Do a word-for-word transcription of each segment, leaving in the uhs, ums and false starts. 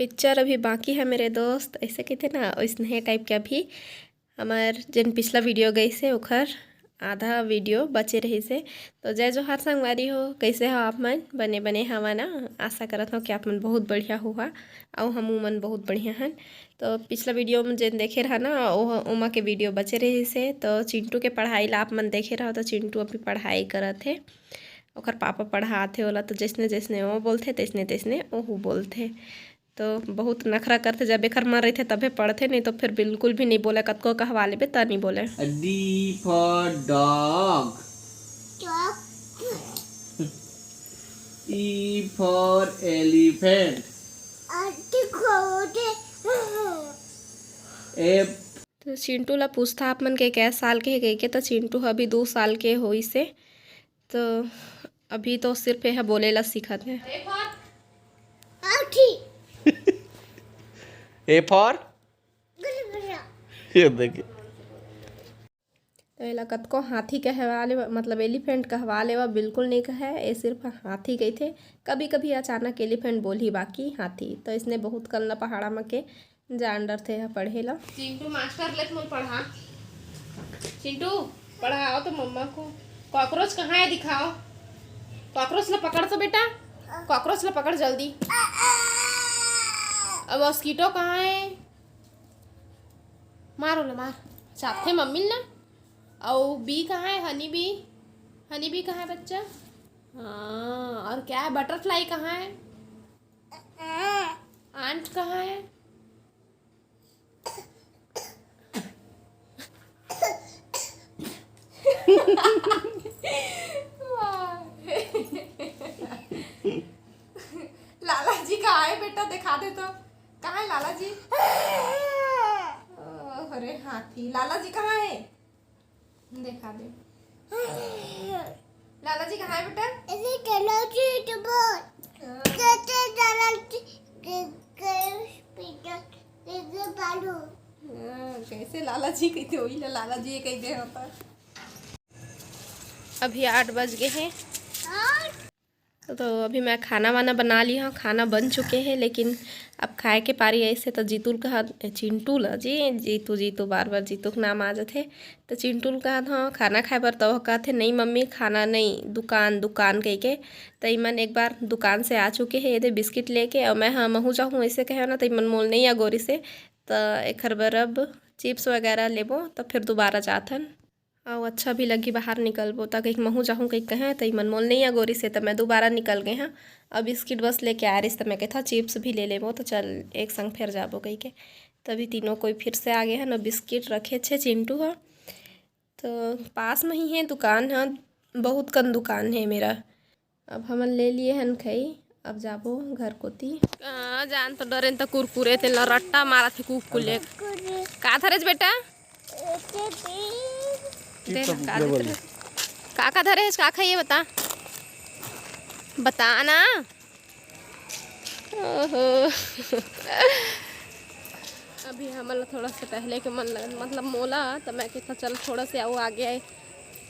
Picture अभी बाकी है मेरे दोस्त, ऐसे कहते ना, वैसने टाइप के अभी हमर जेन पिछला वीडियो गइसे ओखर आधा वीडियो बचे रहिसे। तो जय जोहार संगवारी हो, कैसे हो आप मन? बने बने हवा ना? आशा करत हो कि आप मन बहुत बढ़िया हुआ, अउ हमू मन बहुत बढ़िया हन। तो पिछला वीडियो में जेन देखे रहा ना, ओह ओमा के वीडियो बचे रहिसे। तो चिंटू के पढ़ाई ला आप मन देखे रहो, तो चिंटू अभी पढ़ाई करत हे, ओकर पापा पढ़ात हे ओला। तो जैसने जैसने वो बोलथे, तैसने तैसने ओहू बोलथे। तो बहुत नखरा करथे, जब एकर मन रहिथे तभे पढ़थे, नहीं तो फिर बिल्कुल भी नहीं बोले, कतको कहवा लेबे त नहीं बोले। D for dog. E for elephant. F. तो चिंटू ला पूछता आप मन के कै साल के हे कहिके, तो चिंटू ह अभी दो साल के होइसे। तो अभी तो सिर्फ यह बोले ला सीखत है। A for, ये देखिए। तो एला कतको हाथी कहवा लेवा, मतलब एलिफेंट कहवा लेवा, बिल्कुल नहीं कहे, ये सिर्फ हाथी कहिथे। कभी कभी अचानक एलिफेंट बोलही, बाकी हाथी। तो इसने बहुत कन ला पहाड़ा म के जान डरथे ह पढ़े ला। चिंटू मास्टर ले मोल पढ़ा। चिंटू, पढ़ाओ तो मम्मा को। कॉकरोच कहाँ है, दिखाओ। कॉकरोच ला पकड़ तो बेटा, कॉकरोच ला पकड़ जल्दी। अब मॉस्किटो कहाँ है? मारो ना, मार। चापथे मम्मी ना। और बी कहाँ है? Honey bee. हनी बी कहाँ है बच्चा? हाँ, और क्या है? बटरफ्लाई कहाँ है? आंट कहाँ है? लाला जी कहाँ है बेटा, दिखा दे तो। कहाँ है लाला जी? अरे हाथी, लाला जी कहाँ है? दिखा दे। लाला जी कहाँ है बेटा? अरे लाला जी तो बोल। हाँ। कैसे लाला जी के, के हॉस्पिटल, कैसे बालू? हाँ, कैसे लाला जी कहते, वही ला लाला जी कह दे होता। अभी आठ बज गए हैं। हाँ। तो अभी मैं खाना वाना बना ली हूँ, खाना बन चुके हैं, लेकिन अब खाए के पारी ऐसे तो जीतू ल कहा, चिंटू ल जी, जीतू, जीतू, बार बार जीतू के नाम आ जाथे। तो चिंटू ल कहत हूँ खाना खाए बर, तो वह कहथे, "नहीं मम्मी, खाना नहीं, दुकान, दुकान," कह के। तो इमन एक बार दुकान से आ चुके हैं, ये दे बिस्किट लेके, और मैं, "हाँ, महू जाहूँ," ऐसे कहे ना, तो इमन मोल नहीं अगोरी से। तो एखर बर अब चिप्स वगैरह लेबो, तो फिर दोबारा जाथन। अउ अच्छा भी लगही बाहर निकलबो, त कहिके महू जाहूँ कहिके कहें, त इमन मोल नइ अगोरिस हे, त मैं दोबारा निकल गे हँ। अब बिस्किट बस लेके आए रिस, त मैं कहेथँव चिप्स भी ले लेबो, त चल एक संग फेर जाबो कहिके। तभी तीनों कोई फिर से आ गे हन, अउ बिस्किट रखे छे चिंटू ह। त पास म ही हे दुकान ह, बहुत कन दुकान हे मेरा। अब हमन ले लिए हन खई, अब जाबो घर कोती। कहाँ जान तो डरेन त कुरकुरे तेन ल रट्टा मारत हे कुकुर ले। का धरेच बेटा? दे ना, का धरे? का का धरे हस, का खाइए बता, बता ना। ओहो। अभी हमन ला थोड़ा सा टहले के मन लगन, मतलब मोला, त मैं कहेथँव चल थोड़ा से अउ आगे आए।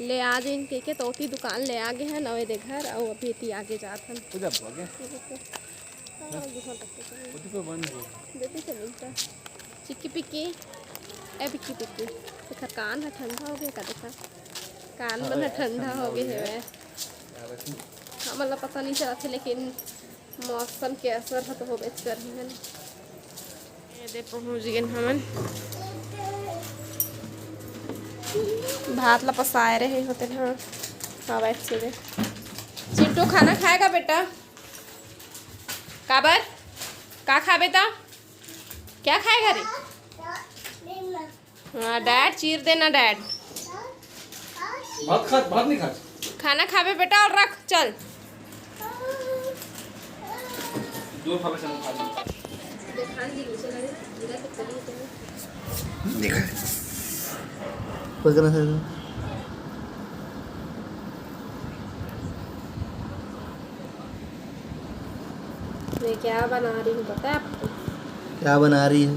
ले आ जइन कहिके, त ओती दुकान ले आ गे हन, अउ एदे घर, अउ अभी एती आगे जात हन। हो जा आगे। हाँ, दुकान तक के चल। ओती पे बंद हो। देती चल बेटा। चिक्की पिक्की, ए पिक्की पिक्की, एखर कान ह ठंडा हो गे का, देखा, कान मन ह ठंडा हो गे हवय। हमन ला पता नइ चलत हे, लेकिन मौसम के असर ह तो होबेच करही हन। ये दे पहुँच गेन हमन। भात ला पसाए रहे होते ना, हवा सीधे। चिंटू खाना खाएगा बेटा? काबर? का खाबे त? क्या खाएगा रे? हाँ, डैड, चीर देना, डैड। भात खा, भात नहीं खा। खाना खाबे बेटा, और रख, चल। दो खा, बस हम खा लेंगे। देखा। कोई करना है? मैं क्या बना रही हूँ पता है आपको? क्या बना रही है?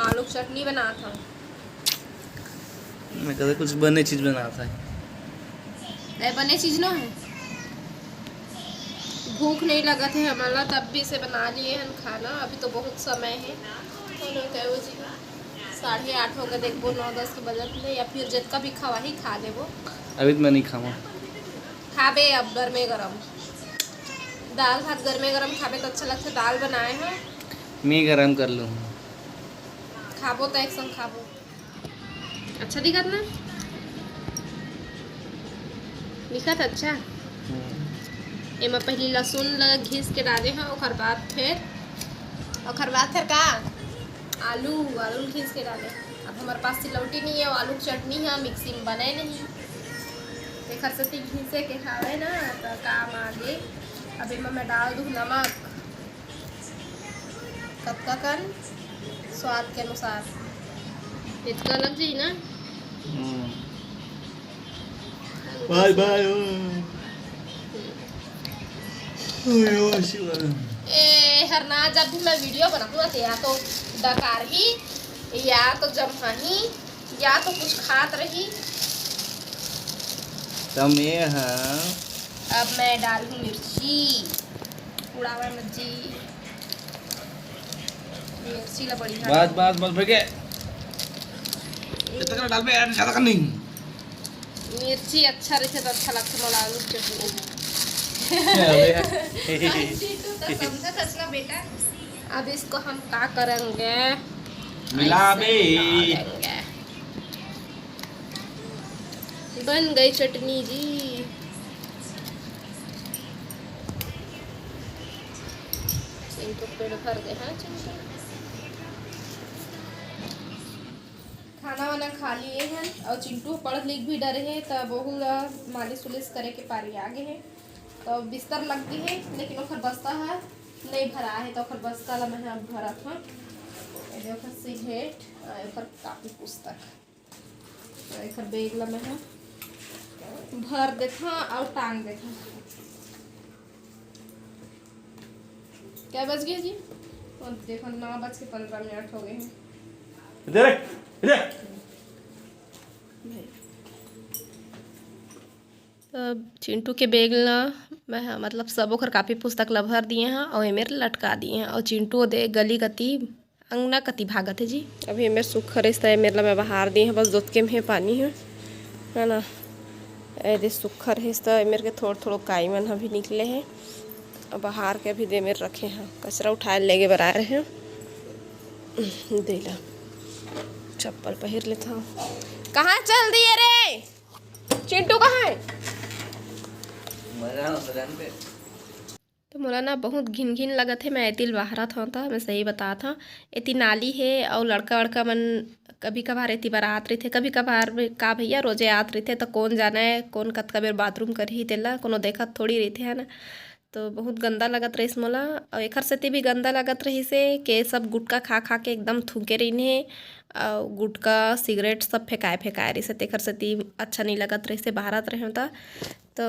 आलू की चटनी बनात हँव। मैं कहता कुछ बने चीज बनात हँव। ए, बने चीज नो हे। भूख नहीं लगत हे हमन ला, तब भी से बना लिए हन खाना। अभी तो बहुत समय हे, तो लोग कहे जी साढ़े आठ हो गए, देखबो नौ दस के बजत ले, या फिर जितना भी खवाही खा लेबो। अभी तो मैं नहीं खावा। खाबे अब गरमे गरम दाल भात गरमे गरम खाबे तो अच्छा लगथे। दाल बनाए हन। मैं गरम कर लूँ। खाबो तो एक संग खाबो। अच्छा दिखत ना? दिखत अच्छा। हम्म। एमा पहली लहसुन ल घिस के डाले हन, ओकर बाद फिर, ओकर बाद फिर का? आलू, आलू ल घिस के डाले। अब हमारे पास सिलौटी नहीं है, आलू की चटनी है, मिक्सी में बने नहीं, तेखर सेती घिसे के हावे ना, तो काम आ गे। अब एमा मैं डाल दूँ नमक, कतका कन स्वाद के अनुसार। इतना लग जाई ना। हम्म। बाय बाय। ओए, ओए, शिवा। ए, हरना, जब भी मैं वीडियो बनाऊँ ना, तो या तो डकारही, या तो जम्हाही, या तो कुछ खात रही। त मैं ह अब मैं डालूँ मिर्ची। उड़ावा मत जी। मिर्ची ला बढ़िया बस, बस, बस, भैया। इतना डालबे यार, ज्यादा कर नहीं। मिर्ची अच्छा रहिथे तो अच्छा लगथे मोला आलू के चटनी। अबे। जीतू तो समझत हस ना बेटा। अब इसको हम का करेंगे? मिलाबे। ऐसे मिला देंगे। बन गई चटनी जी। चिंटू पेट भर गए हैं चिंटू। खाना वाना खा लिए हैं और चिंटू पढ़ लिख भी डरे है, तब ओहू ला मालिश उलिश करे के पारी आ गए है। तो बिस्तर लग गई है, लेकिन ओखर बस्ता है नहीं भरा है, तो ओखर बस्ता ला मैं अब भरत हूँ। ये देखो सिलेट और ओखर कापी पुस्तक, तो एखर बैग ला मैं ह भर देथों और टांग देथों। क्या बज गया जी? और देखो, नौ बज के पंद्रह मिनट हो गए हैं। इधर, इधर। भाई। तो अब चिंटू के बैग ला मैं ह, मतलब, सब ओखर कापी पुस्तक ला भर दिए हैं और एमेर लटका दिए हैं। और चिंटू दे गली कती, अंगना कती भागत है जी। अभी एमेर सुक्खर रहिस त एमेर ला मैं बहार दिए हैं, बस दोतके में पानी है, है ना। ए दे सुक्खर रहिस त एमेर के थोड़ थोड़ काई मन ह भी निकले है। अब बहार के अभी दे मेर रखे हैं, कचरा उठाए लेगे बर आए रहे हैं। दे ला, चप्पल पहिर लेता हूँ। कहाँ चल दिए रे? चिंटू कहाँ है? मजा आ रहा है पे। तो मोला ना बहुत घिन घिन लगत हे, मैं एती ल बहारत हौं, त मैं सही बतात हौं। एती नाली हे अउ लड़का वड़का मन कभी कभार एती बर आत रहिथे, कभी कभार में का भैया रोजे आत रहिथे, त कोन जानय कोन कतका बेर बाथरूम करही तेला, कोनो देखत थोड़ी रहिथे, है ना। तो बहुत गंदा लगत रहिस मोला, अउ एखर सेती भी गंदा लगत रहिस हे के सब गुटका खा खा के एकदम थूके रहिन हे, अउ गुटका सिगरेट सब फेंकाए फेंकाए रहिस हे, तेखर सेती अच्छा नइ लगत रहिस हे, बहारत रहेंव त। तो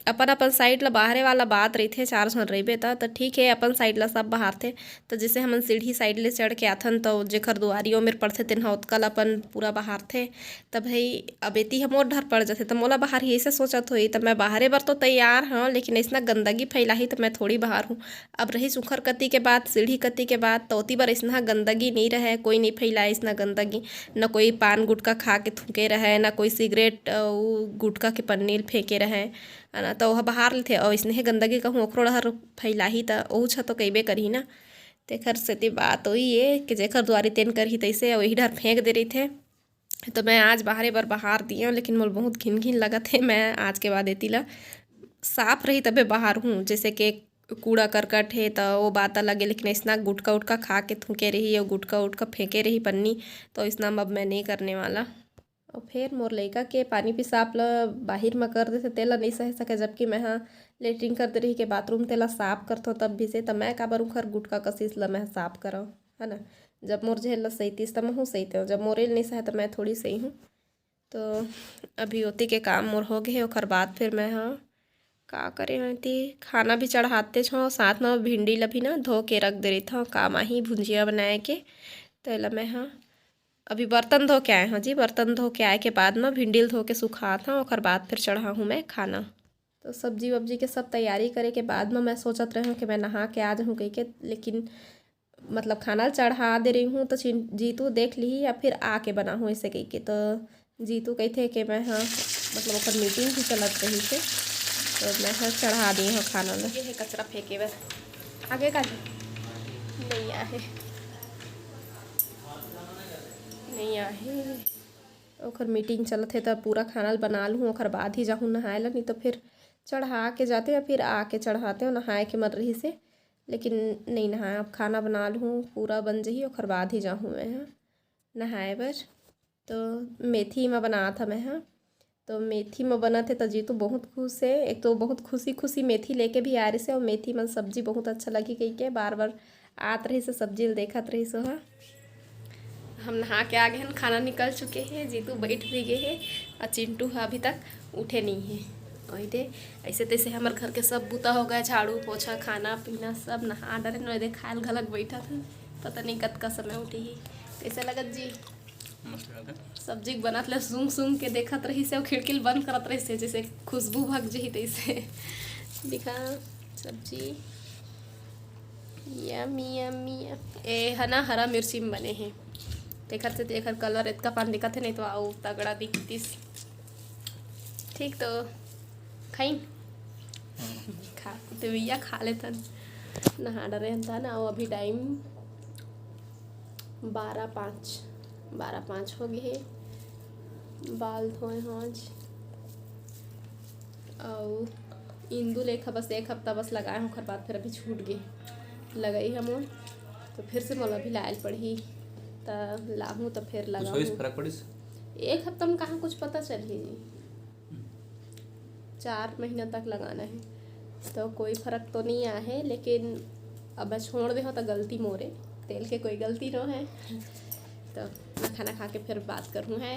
अपन अपन साइड ला बहारे वाला बात रहिथे, चार झन रहिबे त, त ठीक हे, अपन साइड ला सब बहारथे। त जैसे हमन सीढ़ी साइड ले चढ़ के आथन, त जेखर दुआरी ओमेर पड़थे, तेन ह ओतका ला अपन पूरा बहारथे। त भाई, अब एती ह मोर डहर पड़ जाथे, त मोला बहारही, अइसे सोचत होही। त मैं बहारे बर तो तैयार हौं, लेकिन अइसना गंदगी फैलाही, त मैं थोड़ी बहारहूँ। अब रहिस उखर कती के बात, सीढ़ी कती के बात, त ओती बर अइसना गंदगी नइ रहय, कोई नइ फैलाय अइसना गंदगी। न कोई पान गुटखा खा के थूके रहय, न कोई सिगरेट, अ, उ गुटखा के पन्नी ल फेंके रहय, है ना, त ओह बहार लेथे। अउ अइसने गंदगी कहूँ ओखरो डहर फैलाही, त ओहू छ तो कइबे करही ना। तेखर सेती बात ओही ए कि जेखर दुआरी तेन करही तइसे, अउ इही डहर फेंक दे रहिथे। त मैं आज बहारे बर बहार दियेंव, लेकिन मोला बहुत घिन घिन लगत हे। मैं आज के बाद एती ला साफ रही तभे बहारहूँ, जैसे के कूड़ा करकट हे त ओ बात अलग हे, लेकिन अइसना गुटखा उटखा खा के थूके रही अउ गुटखा उटखा फेंके रही पन्नी, त अइसना अब मैं नइ करने वाला। अउ फेर मोर लइका के पानी पिसाब ल बाहिर म कर देथे, तेला नइ सहे सके, जबकि मैं ह लेटरिन कर दे रही के बाथरूम तेला साफ करथों तब भी से, त मैं काबर उखर गुटखा कसीस ल मैं ह साफ करंव, है ना। जब मोर झेल ल सहितिस त महूँ सहितेंव, जब मोरे ल नइ सहे त मैं थोड़ी सहिहूँ। तो अभी ओती के काम मोर हो गे हे, ओखर बाद फिर मैं ह का करे हंव, एती खाना भी चढ़ातेच हौं, साथ म भिंडी ल भी ना धो के रख दे रहिथौं, काम आही भुंजिया बनाए के, त एला मैं ह अभी बर्तन धो के आए हौं जी, बर्तन धो के आए के बाद म भिंडी ल धो के सुखात हौं, ओखर बाद फिर चढ़ाहूँ मैं खाना। तो सब्जी वब्जी के सब तैयारी करे के बाद में मैं सोचत रहे हूँ कि मैं नहा के आ जाऊँ कहिके, लेकिन मतलब खाना ल चढ़ा दे रही हूँ तो चिन-, जीतू देख लिही या फिर आके बनाहूँ ऐसे कहिके। तो जीतू कहिथे कि मैं ह मतलब ओकर मीटिंग भी चलत रहिसे, तो मैं ह चढ़ा दी हूँ खाना ल। ये है कचरा फेंके बर। आगे का जी? नहीं आहे, नहीं आहे। ओकर मीटिंग चलत हे त पूरा खाना ल बना लूँ, ओकर बाद ही जाहूँ नहाए ला, नहीं तो फिर चढ़ा के जाते या फिर आके चढ़ाते हो, नहाए के मन रहिसे। लेकिन नहीं नहाए, अब खाना बना लूँ, पूरा बन जही, ओकर बाद ही जाहूँ मैं ह नहाए बर। तो मेथी म बनात ह मैं ह, तो मेथी म बनत हे त जीतू बहुत खुश हे। एक तो बहुत खुशी खुशी मेथी लेके भी आ रहिसे, और मेथी म सब्जी बहुत अच्छा लगी कहिके बार बार आत रहिसे, सब्जी ल देखत रहिसे ओहा। हम नहा के आ गए हन, खाना निकल चुके हे, जीतू बैठ भी गए हे, और चिंटू ह अभी तक उठे नहीं हे। वही दे, ऐसे तैसे हमर घर के सब बूता हो गए, झाड़ू पोछा, खाना पीना सब नहा डरे, नोए दे खाए ल घलक बैठत हन, पता नहीं कतका समय उठी ही। कैसे लगत जी? मस्त लगत हे। सब्जी के बनत ले सूंघ सूंघ के देखत रहिसे, अउ खिड़की ल बंद करत रहिसे, जैसे खुशबू भग जही तैसे। दिखा सब्जी, यम्मी यम्मी। ए ह ना हरा मिर्ची म बने हे, तेखर से तेखर कलर एतका पान दिखत हे, नहीं तो अउ तगड़ा दिखतिस। ठीक तो खाई खा, तो भैया खा लेथन। नहा डरे हन त ना, अउ अभी टाइम बारह पाँच, बारह पाँच हो गए हे। बाल धोए हौं आज, अउ इंदु लेखा बस एक हफ्ता बस लगाए हौं, ओकर बाद फिर अभी छूट गए, लगाई हमन, तो फिर से मोला अभी लायल पड़ही, त लाहूँ त फिर कुछ होइस लगाहूँ। फरक पड़िस? एक हफ्ता में कहाँ कुछ पता चलही जी, चार महीना तक लगाना है, तो कोई फर्क तो नहीं आया है, लेकिन अब मैं छोड़ दे हो तो गलती मोरे, तेल के कोई गलती नो है। तो मैं खाना खा के फिर बात करूँ है।